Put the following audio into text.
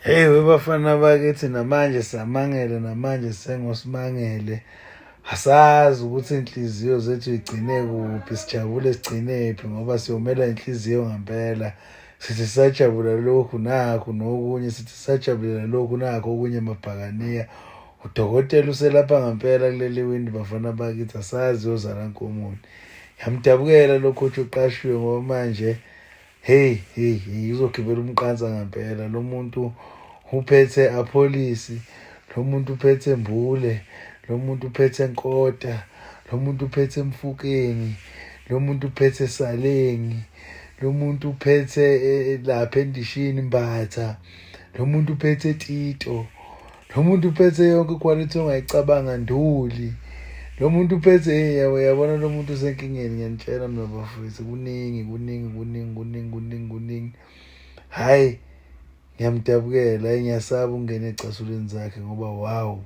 Hey webafana bakithi, namanje samangele, namanje sengosimangele. Asazi ukuthi inhliziyo zethu igcine kuphi, sijabule sigcinephi, ngoba siyomela inhliziyo ngempela. Sithi sajabula lokhu nakho nokunye, sithi sajabulela lokhu nakho okunye mabhakaniya. Udokotela uselapha ngempela kuleli windi, bafana bakithi, asazi yozala nkomoni. Yamdabukela lo coach uqashiwe, ngoba manje hey hey hey, uzogibela umqansa ngempela lo muntu. Uphethe Appollis lo muntu, uphethe Mbule lo muntu, uphethe Nkota lo muntu, uphethe Mofokeng lo muntu, uphethe Saleng lo muntu, uphethe lapha endishini Mbatha lo muntu, uphethe Tito lo muntu, uphethe yonke iquality ongayicabanga, Nduli lo muntu uphethe. Hey, yabo, yabona lo muntu usenkingeni, ngiyanitshela mina bafowethu. Kuningi, kuningi, kuningi, kuningi, kuningi, kuningi. Hayi, ngiyamdabukela, ngiyasaba ukungena ecasulweni zakhe ngoba wow.